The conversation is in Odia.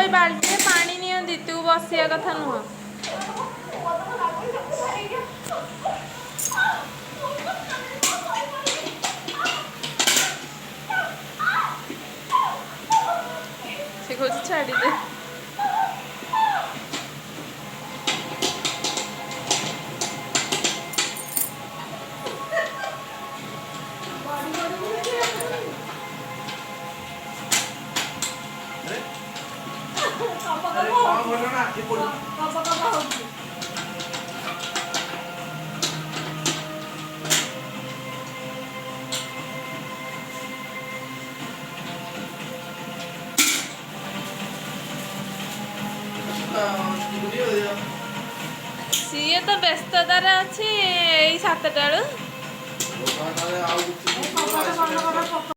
ଭାଇ ବାଲ୍ଟିରେ ପାଣି ନିଅନ୍ତି, ତୁ ବସିବା କଥା ନୁହଁ। ସେ କହୁଛି ଛାଡ଼ିଦେ। ଆରେ କଣ ଘଟଣା ଆଖି ପଡୁ? ସିଏ ତ ବ୍ୟସ୍ତତାରେ ଅଛି ଏଇ 7ଟା ବେଳୁ। ଆଉ କିଛି।